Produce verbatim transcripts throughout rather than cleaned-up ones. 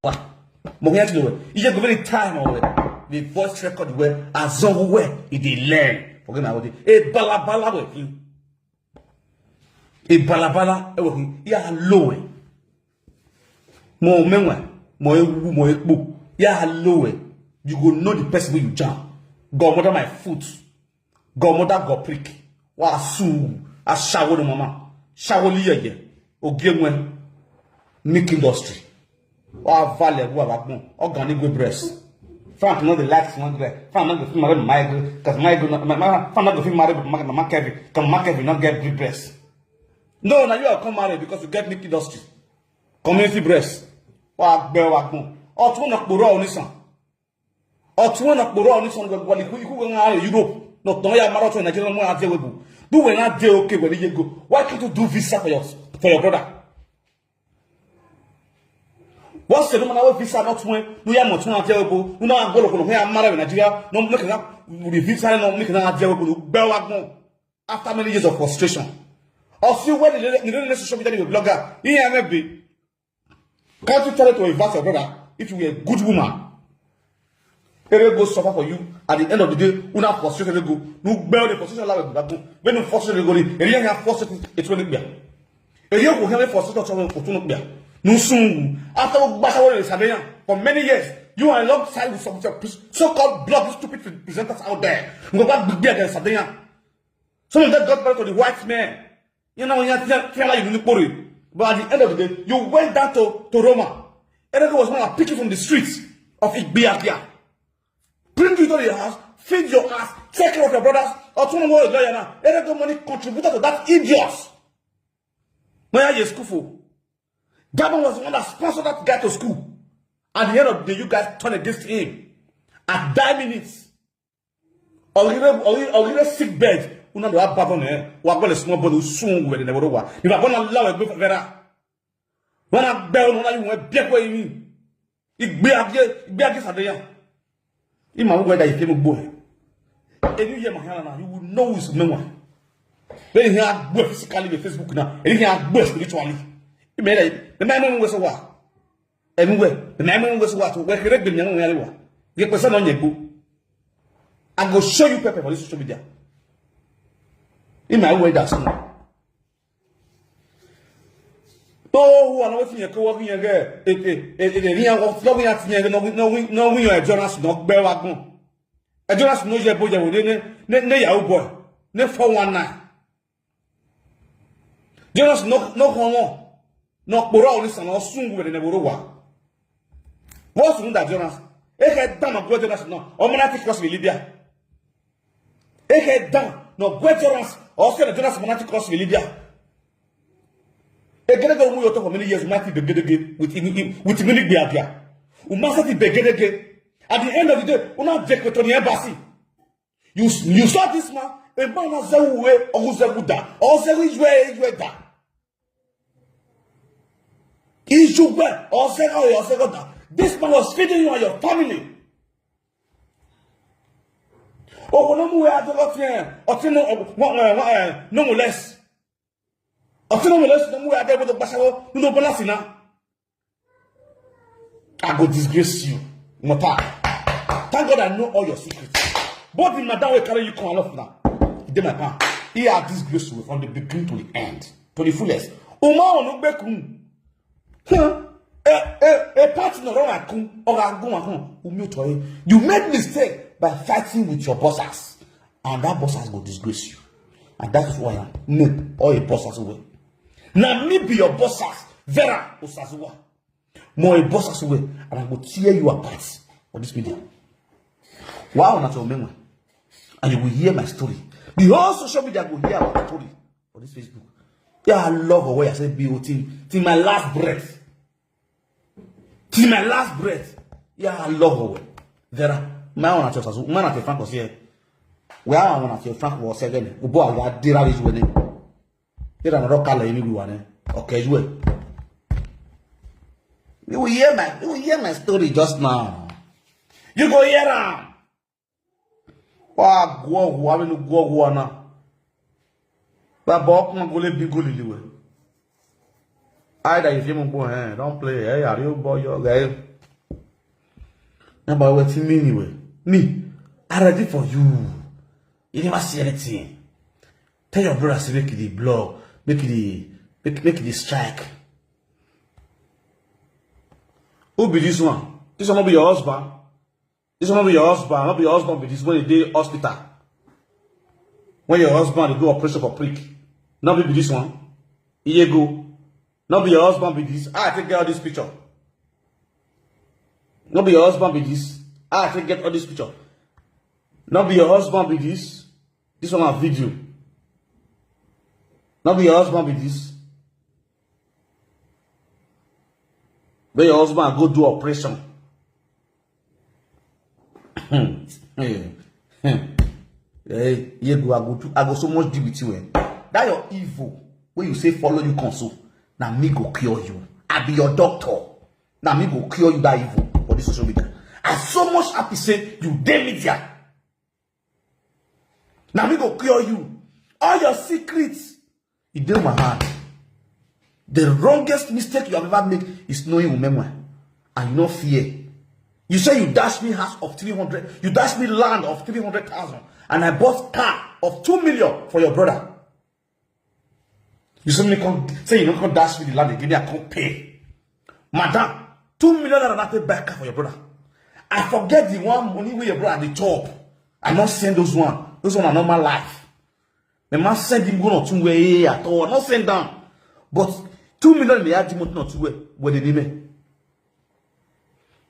Mo hia ti lo we. Iye go very time o we. The voice record we, azon we, e dey learn. Forget my body. E balabala we. E balabala e we. Ya lo we. Mo menwe, mo ewu, mo ekpo. Ya lo we. You go know the person wey you jam. Godmother my foot. Godmother go prick. Wa su. Ashawo no mama. Shawo li yeye. Ogienwe. Milk industry. Wa vale wa vagbon. Organic breast. Frank no dey like small girl. Frank no go fit marry my girl. Cause my girl, no- my, my, Frank no go fit marry my, my, my Kevin. Cause my Kevin no get big breast. No, na you come marry because you get milk industry. Community breast. Wa gbe wa gbon. Otun na poro onisan. Otun na poro onisan go wali ku iku ga ngare Europe. No ton ya maro to Nigeria mo ade webu. Do we na dey okay when you go. Why can't you do visa for your for your brother? What's the number of visa not when no ya mo tun ade webu. No na go lo ko ya maro Nigeria. No make na the visa no make na ade webu. Gbe wa gbon. After many years of frustration. Or see when the the relationship with the blogger. He M F B. Can't you tell it to a verse, your brother? If you were a good woman, Ere go suffer for you. At the end of the day, una frustrate Ere go. No bear the frustration la we go. When you frustrate Ere go, Ere ya frustrate it when it be. Ere go here frustrate so we go to no be. No soon. After we bash away the Sabeyan for many years, you are alongside with some so-called blood stupid presenters out there. We go back big against Sabeyan. Some of them got married to the white man. You know, you feel like you need. But at the end of the day, you went down to, to Roma. Ere go was one picking from the streets of Igbiagia. Bring you to your house, feed your ass, take care of your brothers. Or two more lawyer now. Ere go money contributed to that idiot. Now you school for. Gabon was the one that sponsored that guy to school. At the end of the day, you guys turn against him. At die minutes. Ogire ogire sick bed. Una do abandon eh. Wa go le small body soon we de never wa. If I gonna allow a go vera. When I bell no you we be ko yin. Igbe age igbe age Sabeyan. Ima wo da ife mo gbo. Eni ye ma yana na you will know is me one. When you are go physically with Facebook now. Eni you are go spiritually. Ime da. The man we so wa. Anywhere. The man we so wa to we kere gbe mi won yare wa. Ye person no yegbo. I go show you pepper for this social media. In my way that's no. To hu ana wetin ye ko wo yin ge. E e e e ni awon flo yin ati yin ge no no no wi yo endurance no gbe wa gun. Endurance no ye bo ye wo ne ne ne yahoo boy. Ne four one nine. Jonas no no homo. No kporo oni sana osun gwe ne boro wa. Wo sun da Jonas. E ke dan no gwe Jonas no. O mana ti cross with Libya. E ke dan no gwe Jonas. O se na Jonas mana ti cross with Libya. E gele go mu yo to for many years, might be begedege with him with him ni gbe abia. U must be begedege. At the end of the day, una vacate to the embassy. You, you saw this man, a man was a way, or was a Buddha, or was a way, way da. Ijugbe, or was a way, or was a da. This man was feeding you and your family. Oh, no more, I don't know, or no more less. Or no more less, no more, I don't know, no more less now. I go disgrace you. Mota. Thank God I know all your secrets. But the madam will carry you come aloft now. He dey my palm. He had disgrace you from the beginning to the end. To the fullest. Uma onu gbekun. Huh? A, a, a partner or a kun or a gun. Umi utoye. You made mistake by fighting with your bosses. And that bosses go disgrace you. And that is why I know all your bosses well. Now me be your bosses. Vera Osazuwa. Mo a boss as well, and I go tear you apart for this media. Wow, na to me and you will hear my story. The whole social media go hear our story for this Facebook. Yeah, I love the way I say B O T till my last breath. Till my last breath. Yeah, I love the way. There are my own at your man at your Frank was here. Well, I want at your Frank was again. Ubo I did I reach with him. Ira na roka la imi gwa ne. Okay, you will. You will hear my, you will hear my story just now. You go hear am. Wa gwo gwo ame nu gwo gwo na. Ba bo kuma gole bi gole liwe. Ai da ife mo gbo eh, don't play eh, are you boy your guy? About wetin me anyway. Me, I ready for you. You never see anything. Tell your brother say make e dey blow, make e dey make make e dey strike. Who be this one? This one no be your husband. This one no be your husband. No be your husband be this when e dey hospital. When your husband dey do operation for prick. No be be this one. Iyego. No be your husband be this. I take get all this picture. No be your husband be this. I take get all this picture. No be your husband be this. This one na video. No be your husband be this. Where your husband go do operation. Hey, hey, hey, Yegu, I go do, I go so much deal with you, eh? That your evil, when you say follow you console, now me go cure you. I be your doctor. Now me go cure you that evil for this social media. I so much happy say you dey media. Now me go cure you. All your secrets, e dey my hand. The wrongest mistake you have ever made is knowing Umemwe. And you no fear. You say you dash me house of three hundred, you dash me land of three hundred thousand, and I bought car of two million for your brother. You say me come, say you no come dash me the land again, I come pay. Madam, two million naira na take buy car for your brother. I forget the one money wey your brother dey chop. I no send those one. Those one are normal life. The man send him go not somewhere at all. I no send down. But two million dey add money not somewhere where they name.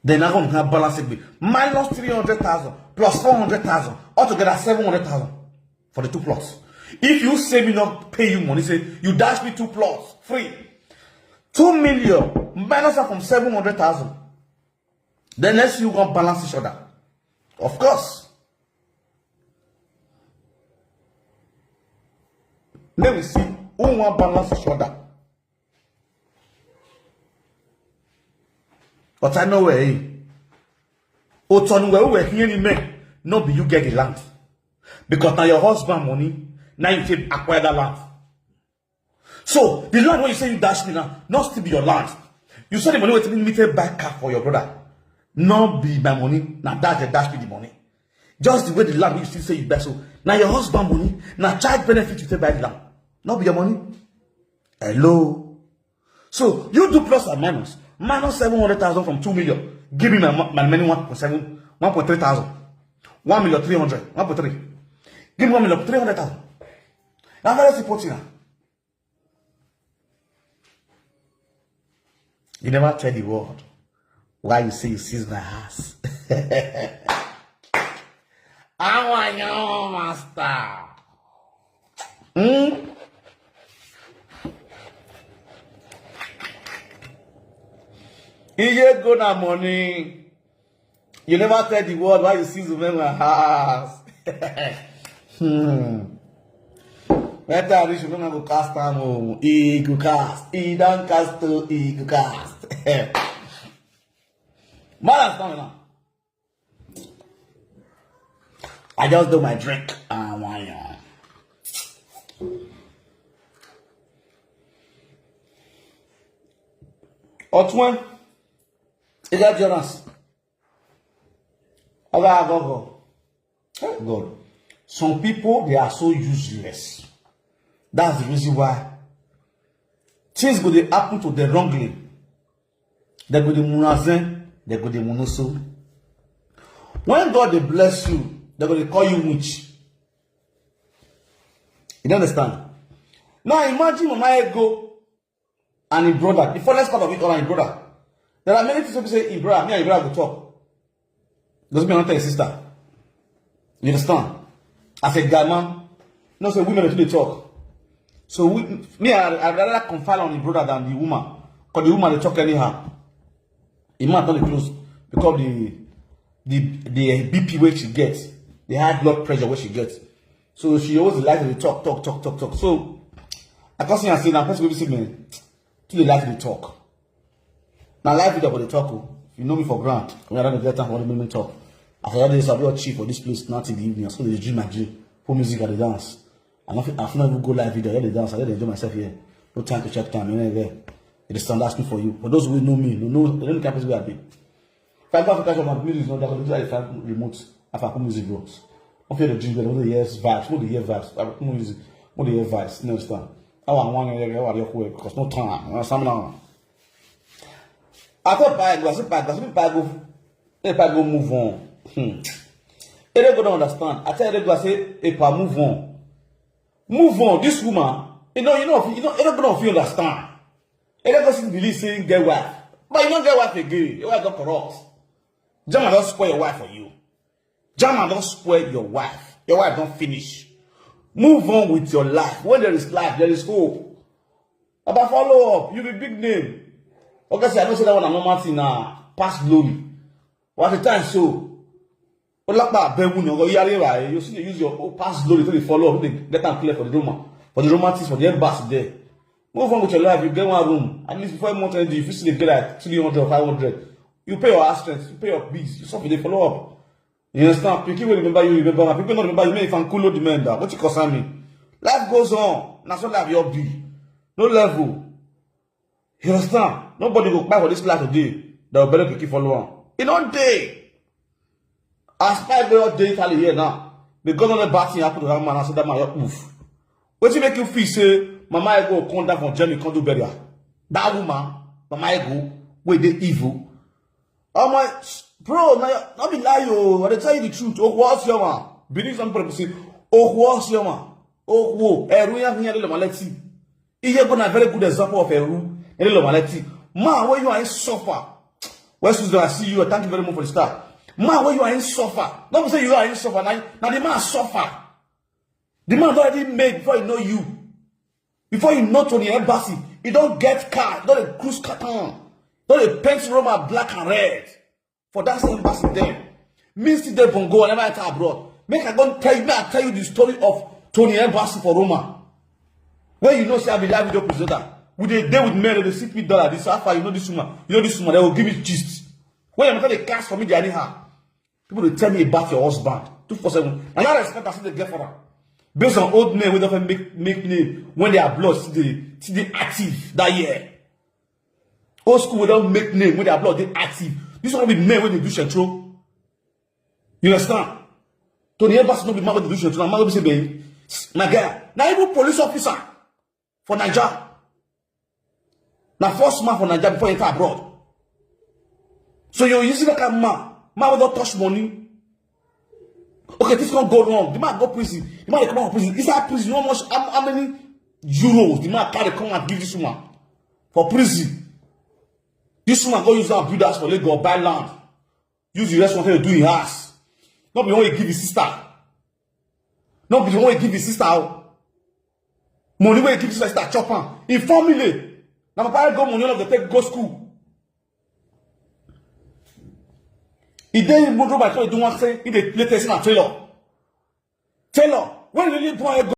Then I gonna balance it with minus three hundred thousand plus four hundred thousand, altogether seven hundred thousand for the two plots. If you say me not pay you money, say you dash me two plots free, two million minus am from seven hundred thousand. Then let's see who gonna balance each other. Of course. Let me see who want balance each other. But I know where he. Otonu where we hear him, man. No be you get the land. Because now your husband money, now you take acquire that land. So the land when you say you dash me now, not still be your land. You say the money wey me take buy car for your brother. Not be my money. Now dash the dash me the money. Just the way the land you still say you buy. So now your husband money, now child benefit you take buy the land. Not be your money. Hello. So you do plus and minus. Minus seven hundred thousand from two million. Give me my, my money one point seven, one point three thousand. One million three hundred, one point three. Give me one million three hundred thousand. Now very simple thing. You never tell the world why you say you seize my house. Our young master. Hmm? Iye go na money. You never tell the world why you seize my house. Hmm. When time reach, you no go cast am o. E go cast. E don cast o. E go cast. Balance down now. I just do my drink and wine. Otwen, you got Jonas. Oga Agogo. Hey, God. Some people, they are so useless. That's the reason why things go dey happen to them wrongly. They go dey munazen, they go dey munoso. When God dey bless you, they go dey call you witch. You don't understand? Now imagine Mama Ego and his brother. The funniest part of it all, and his brother. There are many things people say, his brother, me and his brother go talk. Doesn't mean I don't tell his sister. You understand? As a guy man, no say women dey talk. So we, me, I, I rather confide on the brother than the woman. Because the woman dey talk anyhow. The man not dey close because the the the B P where she gets, the high blood pressure where she gets. So she always like to talk, talk, talk, talk, talk. So I can see and say now person will be say, man, to the life they talk. Now life video for the talk. Oh. If you know me for grant, when I don't get time for the minute talk. After that, I be your chief for this place, not in the evening. I still dey dream my dream. Put music at the dance. I don't, I don't even go live video. I dey dance. I dey enjoy myself here. No time to check time. Anywhere. It is stand asking for you. For those who know me, no, no, they don't care where I be. Five Africa shop and music no dey, I dey find remote. I find music bros. Don't feel the ginger, no dey hear vibes, no dey hear vibes. I put music, no dey hear vibes. You understand? I want one year, I want your quick because no time. You understand now? I tell Pai go, I say Pai go, I say Pai go, hey Pai go move on. Hmm. Erego don't understand. I tell Erego, I say, hey Pai, move on. Move on. This woman, you know, you know, you know, Erego don't feel understand. Erego still believe say he get wife, but you don't get wife again. Your wife don't corrupt. Jama don't spoil your wife for you. Jama don't spoil your wife. Your wife don't finish. Move on with your life. When there is life, there is hope. About follow up, you be big name. Okay, say I know say that one a normal thing now. Past glory. What the time so? Olapa bewu no go yare right. You see, they use your own past glory to dey follow up, they get am clear for the Roma, for the romantics, for the embassy there. Move on with your life. You get one room. At least before month end, if you see the get like three hundred or five hundred, you pay your house rent, you pay your bills, you suffer, they follow up. You understand? People will remember you, remember my people not remember you. May if I'm cool the men down. What you concern me? Life goes on. That's what life your be. No level. You understand? Nobody go buy for this life today. That will better pick follow on. You don't day. As my boy day Italy here now. Because of the bad thing happened to that man, I said that man your move. What you make you feel say Mama Ego come down from Germany, come do burial? That woman, Mama Ego, where they evil. Oh my bro, now not be lie, oh. I dey tell you the truth. Oh, what's your man? Believe some people say, oh, what's your man? Oh, whoa, eh, Ruya, Ruya, Ruya, let's see. Iye go na very good example of a rule. Ele lo maleti. Man, where you are in suffer. Where Susan, I see you. Thank you very much for the star. Man, where you are in suffer. Don't say you are in suffer. Now, now the man suffer. The man already made before you know you. Before you know Tony Embassy, you don't get car, you don't cruise car town, don't dey paint Roma black and red. For that same embassy there. Me still dey Bongo, I never enter abroad. Make I go tell you, make I tell you the story of Tony Embassy for Roma. Where you know say I be live video presenter. We dey dey with men, they sit me dollar. This how far you know this woman. You know this woman, they will give me gist. When you dey cast for me, they anyhow. People dey tell me about your husband. Two four seven. And I respect I still dey get for am. Based on old men wey don make make name when they are blood still dey still dey active that year. Old school wey don make name when they are blood dey active. This one be men wey dey do central. You understand? Tony Embassy no be man wey dey do central. Na man wey be say, babe, my guy, na even police officer for Naija. Na first man for Naija before he enter abroad. So you're using that kind of man, man wey don touch money. Okay, this can go wrong. The man go prison. The man dey come out of prison. Inside prison, how much? How, how many euros the man carry come and give this woman for prison? This woman go use am build house for Lagos, buy land. Use the rest one to do him house. No be the one wey give his sister. No be the one wey give his sister. Oh. Money wey give his sister chop am. In family. Na papa go money all of the take go school. He dey in motor by do one say he dey play test na tailor. Tailor, when really born